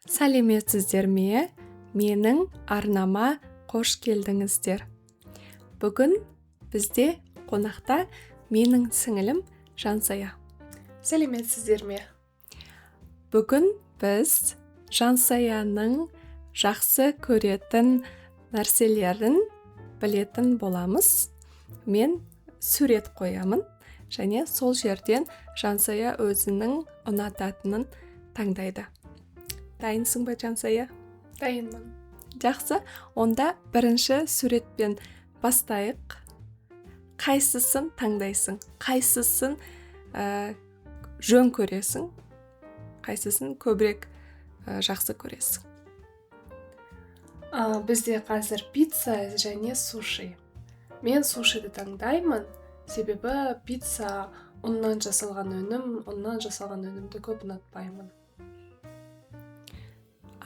Сәлеметсіздер ме? Менің арнама қош келдіңіздер. Бүгін бізде қонақта менің сіңілім Жансая. Сәлеметсіздер ме? Бүгін біз Жансаяның жақсы көретін нәрселерін білетін боламыз. Мен сурет қоямын және сол жерден Жансая өзінің ұнататынын таңдайды. Дайынсың ба, Жансая? Дайынмын. Жақсы, онда бірінші суретпен бастайық. Қайсысын таңдайсың? Қайсысын жөн көресің? Қайсысын көбірек жақсы көресің? Бізде қазір пицца және суши. Мен сушиді таңдаймын, себебі пицца ұннан жасалған өнім, ұннан жасалған өнімді көп ұнатпаймын.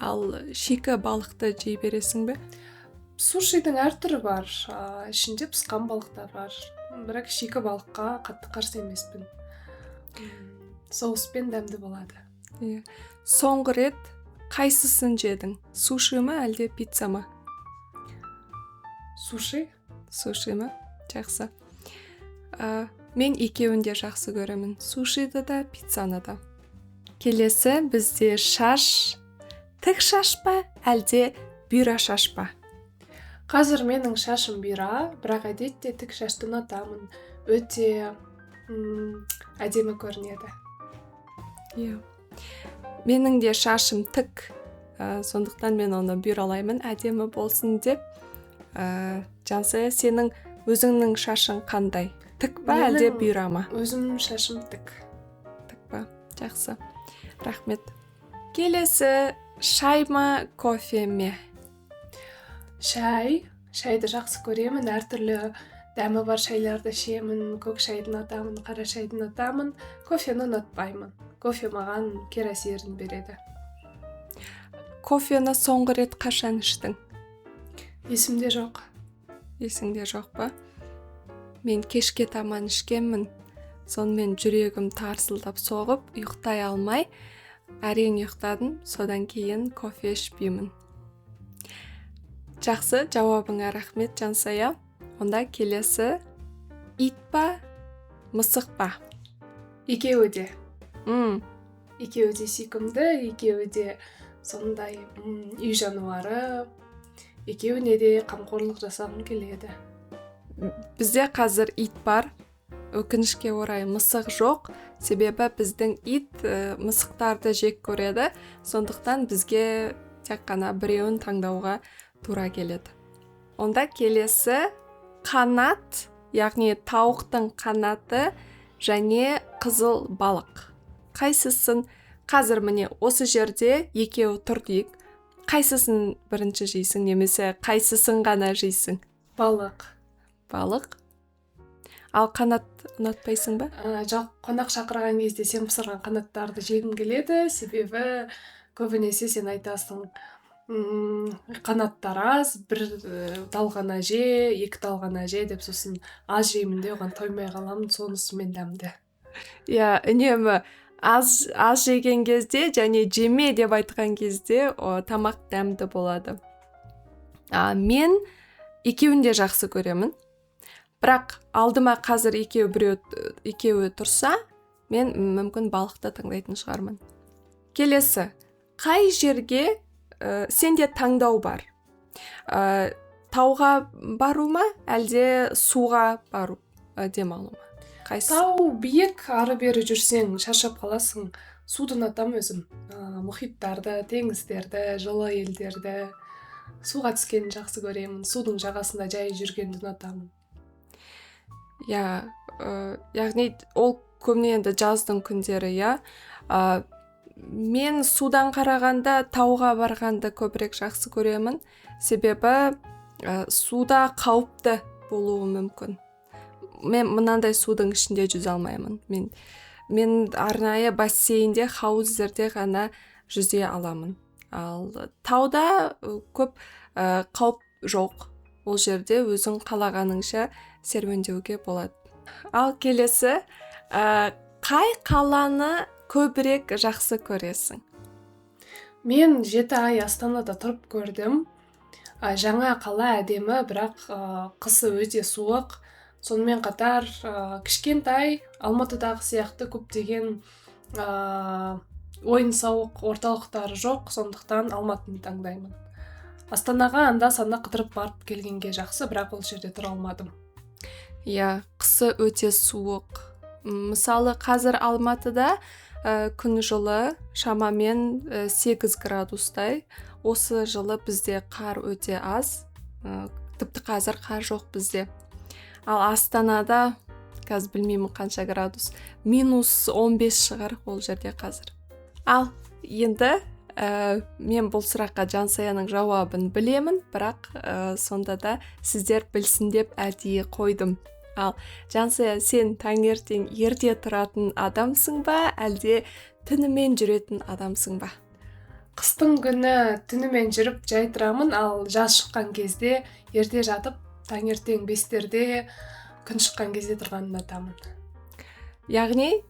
Ал шикі балықты жей бересің бе? Сушидің әр түрі бар, ішінде пысқан балықтар бар, бірақ шикі балыққа қатты қарсы емеспін. Соуспен дәмді болады. Иә. Соңғы рет қайсысын жедің? Суши ма, әлде пицца ма? Суши. Суши ма? Жақсы. Мен екеуін де жақсы көремін. Сушиді да, пиццаны да. Келесі бізде шаш. Тік шаш па, әлде бұйра шаш па? Қазір менің шашым бұйра, бірақ әдетте тік шашты ұнатамын. Өте әдемі көрінеді. Иә. Менің де шашым тік, сондықтан мен оны бұйралаймын, әдемі болсын деп. Жансая, сенің өзіңнің шашың қандай? Тік па, әлде бұйра ма? Өзімнің шашым тік. Тік па? Жақсы. Рахмет. Келесі, шай ма, кофе ме? Шай. Шайды жақсы көремін, әртүрлі дәмі бар шайларды ішемін, көк шайды ұнатамын, қара шайды ұнатамын, кофені ұнатпаймын. Кофе маған кері әсерін береді. Кофені соңғы рет қашан іштің? Есімде жоқ. Есіңде жоқ па? Мен кешке таман ішкенмін. Сонымен жүрегім тарсылдап соғып, ұйықтай алмай, әрең ұйықтадым. Содан кейін кофе ішпеймін. Жақсы, жауабыңа рахмет, Жансая. Онда келесі, ит па, мысық па? Екеуі де. Екеуі де сүйкімді, екеуі де сондай үй жануары. Екеуіне де қамқорлық жасағым келеді. Бізде қазір ит бар. Өкінішке орай мысық жоқ. Себебі біздің ит мысықтарды жек көреді. Сондықтан бізге тек қана біреуін таңдауға тура келеді. Онда келесі, қанат, яғни тауықтың қанаты және қызыл балық. Қайсысын қазір міне осы жерде екеуі тұр дейік. Қайсысын бірінші жейсің немесе қайсысын ғана жейсің? Балық. Балық. Ал қанат ұнатпайсың ба? Жоқ, қонақ шақырған кезде сен пісірген қанаттарды жегім келеді, себебі көбінесе сен айтасың, қанаттар аз, бір тал ғана же, екі тал ғана же деп, сосын аз жеймін де, оған тоймай қаламын, сонысымен дәмді. Иә, үнемі аз жеген кезде және жеме деп айтқан кезде тамақ дәмді болады. Мен екеуін де жақсы көремін. Бірақ алдыма қазір екеуі тұрса, мен мүмкін балықты таңдайтын шығармын. Келесі, қай жерге сенде таңдау бар? Тауға бару ма, әлде суға бару, демалу ма? Қайсысы? Тау биік, ары бері жүрсең шаршап қаласың. Суды ұнатамын өзім. Мұхиттарды, теңіздерді, жылы елдерді. Суға түскенді жақсы көремін. Судың жағасында жай жүргенді ұнатамын. Иә, яғни ол көбіне енді жаздың күндері, иә. Мен судан қарағанда тауға барғанды көбірек жақсы көремін. Себебі суда қауіпті болуы мүмкін. Мен мынандай судың ішінде жүзе алмаймын. Мен арнайы бассейнде, хауыздерде ғана жүзе аламын. Ал тауда көп қауіп жоқ. Ол жерде өзің қалағаныңша серуендеуге болады. Ал келесі, қай қаланы көбірек жақсы көресің? Мен 7 ай Астанада тұрып көрдім. Жаңа қала әдемі, бірақ қысы өте суық. Сонымен қатар кішкентай, Алматыдағы сияқты көптеген ойын сауық орталықтары жоқ. Сондықтан Алматыны таңдаймын. Астанаға анда санда қыдырып барып келгенге жақсы, бірақ ол жерде тұра алмадым. Иә, қысы өте суық. Мысалы, қазір Алматыда күн жылы, шамамен 8 градустай. Осы жылы бізде қар өте аз, тіпті қазір қар жоқ бізде. Ал Астанада қазір білмеймін қанша градус, минус 15 шығар ол жерде қазір. Ал енді мен бұл сұраққа Жансаяның жауабын білемін, бірақ сонда да сіздер білсін деп әдейі қойдым. Ал, Жансая, сен таңертең ерте тұратын адамсың ба, әлде түнімен жүретін адамсың ба? Қыстың күні түнімен жүріп, жай тұрамын, ал жаз шыққан кезде ерте жатып, таңертең 5-терде, күн шыққан кезде тұрғанды ұнатамын. Яғни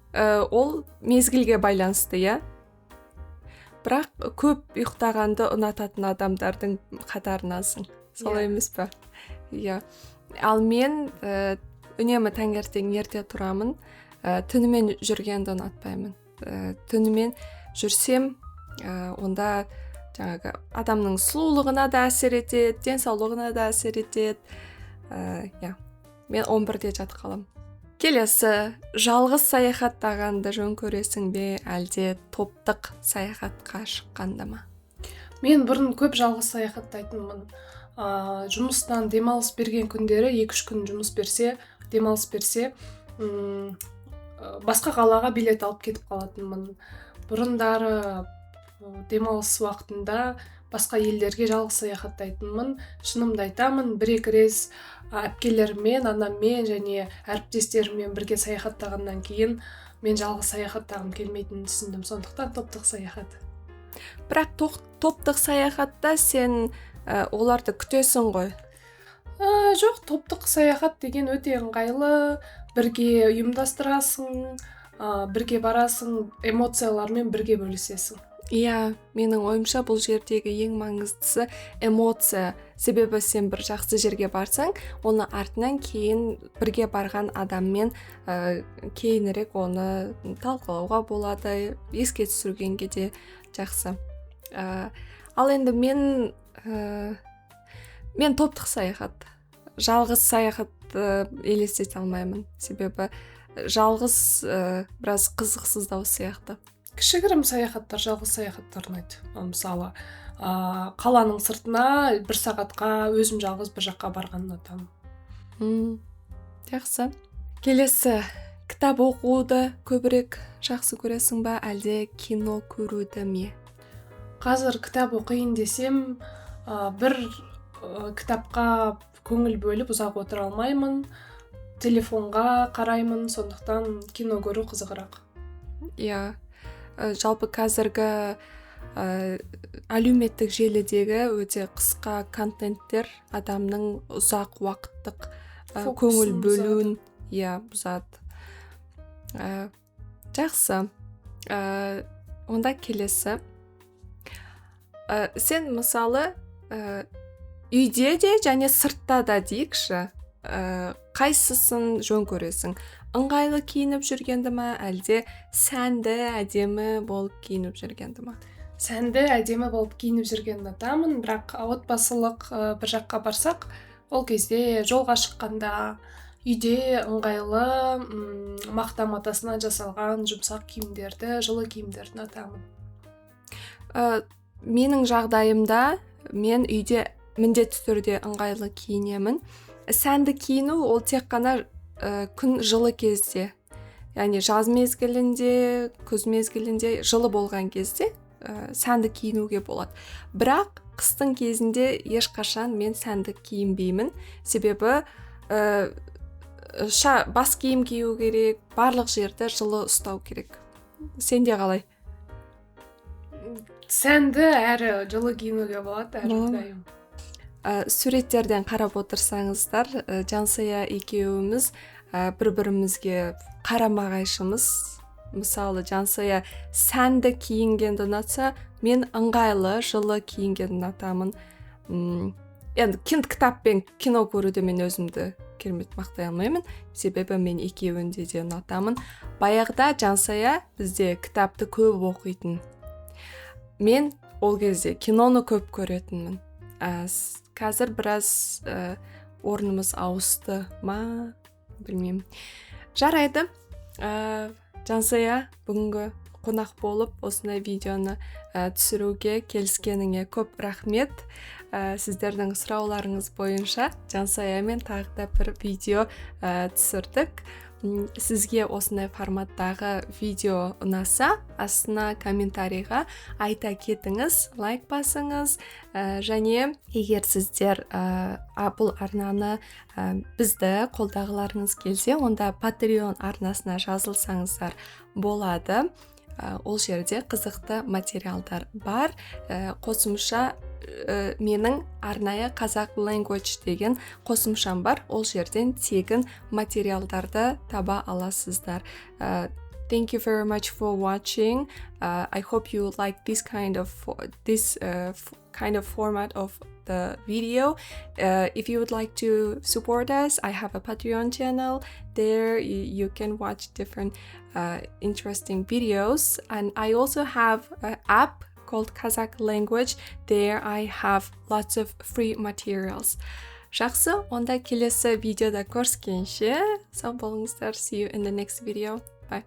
ол мезгілге байланысты, иә? Бірақ көп ұйықтағанды ұнататын адамдардың қатарынансың, солай Иә. емес па? Иә. Ал мен үнемі таңертең ерте тұрамын, түнімен жүргенді ұнатпаймын. Түнімен жүрсем, онда жаңағы адамның сұлулығына да әсер етеді, денсаулығына да әсер етеді. Иә, мен 11-де жатып қаламын. Келесі: жалғыз саяхаттағанды жөн көресің бе, әлде топтық саяхатқа шыққанды ма? Мен бұрын көп жалғыз саяхаттайтынмын. Жұмыстан демалыс берген күндері, 2-3 күн жұмыс берсе, демалыс берсе, басқа қалаға билет алып кетіп қалатынмын. Бұрындары демалыс уақытында басқа елдерге жалғыз саяхаттайтынмын. Шынымды айтамын, бір екі рет әпкелеріммен, анаммен және әріптестеріммен бірге саяхаттағаннан кейін мен жалғыз саяхаттағым келмейтінін түсіндім. Сондықтан топтық саяхат. Бірақ топтық саяхатта сен оларды күтесің ғой. Жоқ, топтық саяхат деген өте ыңғайлы. Бірге ұйымдастырасың, бірге барасың, эмоциялармен бірге бөлісесің. Иә, менің ойымша, бұл жердегі ең маңыздысы эмоция. Себебі сен бір жақсы жерге барсаң, оны артынан кейін бірге барған адаммен кейінірек оны талқылауға болады, еске түсіргенге де жақсы. Ал енді мен топтық саяхат, жалғыз саяхат елестете алмаймын, себебі жалғыз біраз қызықсыздау сияқты. Кішігірім саяхаттар, жалғыз саяхаттар ұнайды. Мысалы, қаланың сыртына бір сағатқа өзім жалғыз бір жаққа барғанды ұнатамын. Жақсы. Келесі: кітап оқуды көбірек жақсы көресің ба, әлде кино көруді ме? Қазір кітап оқиын десем, бір кітапқа көңіл бөліп ұзақ отыра алмаймын, телефонға қараймын. Сондықтан кино көру қызығырақ. Иә. Жалпы қазіргі әлеуметтік желідегі өте қысқа контенттер адамның ұзақ уақыттық көңіл фокусын бөлуін, иә, бұзады. Жақсы. Онда келесі: сен, мысалы, үйде де және сыртта да дейікші, қайсысын жөн көресің? Ыңғайлы киініп жүргенді ма, әлде сәнді, әдемі болып киініп жүргенді ма? Сәнді, әдемі болып киініп жүргенді ұнатамын, бірақ отбасылық бір жаққа барсақ, ол кезде жолға шыққанда үйде ыңғайлы, мақта матасынан жасалған жұмсақ киімдерді, жылы киімдерді ұнатамын. Менің жағдайымда мен үйде міндетті түрде ыңғайлы киінемін. Сәнді киіну ол тек қана күн жылы кезде, яғни жаз мезгілінде, күз мезгілінде, жылы болған кезде сәнді киінуге болады. Бірақ қыстың кезінде ешқашан мен сәнді киінбеймін, себебі бас киім кию керек, барлық жерді жылы ұстау керек. Сенде қалай? Сәнді әрі жылы киінуге болады Бола ма? әрдайым. Суреттерден қарап отырсаңыздар, Жансая екеуміз бір бірімізге қарама қайшымыз. Мысалы, Жансая сәнді киінгенді ұнатса, мен ыңғайлы, жылы киінгенді ұнатамын. Енді кітап пен кино көруді мен өзімді керемет мақтай алмаймын, себебі мен екеуін де ұнатамын. Баяғыда Жансая бізде кітапты көп оқитын, мен ол кезде киноны көп көретінмін. Қазір біраз орнымыз ауысты ма, білмеймін. Жарайды, Жансая, бүгінгі қонақ болып осындай видеоны түсіруге келіскеніңе көп рахмет. Сіздердің сұрауларыңыз бойынша Жансаямен тағы да бір видео түсірдік. Сізге осындай форматтағы видео ұнаса, астына комментарийға айта кетіңіз, лайк басыңыз, және егер сіздер бұл арнаны, бізді қолдағыларыңыз келсе, онда Patreon арнасына жазылсаңыздар болады. Ол жерде қызықты материалдар бар. Қосымша менің арнайы Қазақ Language деген қосымшам бар, ол жерден тегін материалдарды таба аласыздар. Thank you very much for watching. I hope you like this kind of format of the video. If you would like to support us, I have a Patreon channel. There you can watch different interesting videos. And I also have an app called Kazakh Language. There I have lots of free materials. Жақсы, онда келесі видеода көріскенше, сау болыңыздар. See you in the next video. Bye.